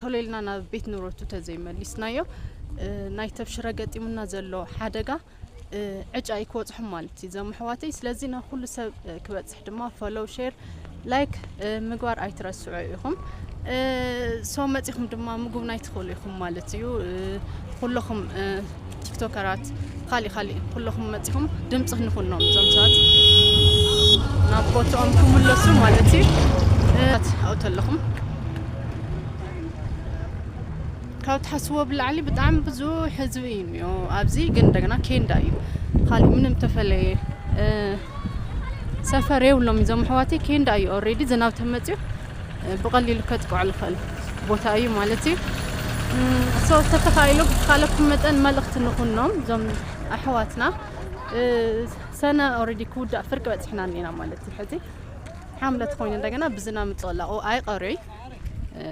ቶሎ ኢልና ናብ ቤት ንብረቱ ተዘይመሊስናዮ፣ እ፣ ናይ ተብሽረ ገጢሙና ዘሎ ሓደጋ፣ እ፣ ዕጫ እዩ ክበጽሖም ማለት እዩ፣ እዞም ኣሕዋተይ። ስለዚ ናብ ኩሉ ሰብ፣ እ፣ ክበጽሕ ድማ ፎሎው፣ ሼር፣ ላይክ፣ እ፣ ምግባር ኣይትረስዑ ኢኹም። እ፣ ሶ መጺኹም ድማ ምጉብናይ ትኽእሉ ኢኹም ማለት እዩ። እ፣ ኩለኹም፣ እ፣ ቲክቶከራት፣ ካሊእ ካሊእ ኩለኹም መጺኹም ድምጺ ንኹኖም እዞም ሰባት ናብ ቦትኦም ክምለሱ ማለት እዩ። እ፣ ኣብኡ ተለኹም ካብ ትሓስቦ ብላዕሊ ብጣዕሚ ብዙሕ ህዝቢ እዩ እኒኦ ኣብዚ። ግን እንደገና ኬንዳ እዩ፣ ካሊእ ምንም ተፈለየ፣ እ፣ ሰፈር የብሎም እዞም ኣሕዋተይ። ኬንዳ እዩ ኦልሬዲ ዝናብ ተመፅዩ፣ እ፣ ብቐሊሉ ከጥቅዖ ዝኽእል ቦታ እዩ ማለት እዩ። እም፣ ሶ ተተኻኢሉ ብዝተኻለኩም መጠን መልእኽቲ ንኹኖም እዞም ኣሕዋትና። እ፣ ሰነ ኦልሬዲ ክውዳእ ፍርቂ በፂሕና እኒና ማለት እዩ። ሕዚ ሓምለ ተኾይኑ እንደገና ብዝናብ ምፅቕላቑ ኣይቐርይ። እ፣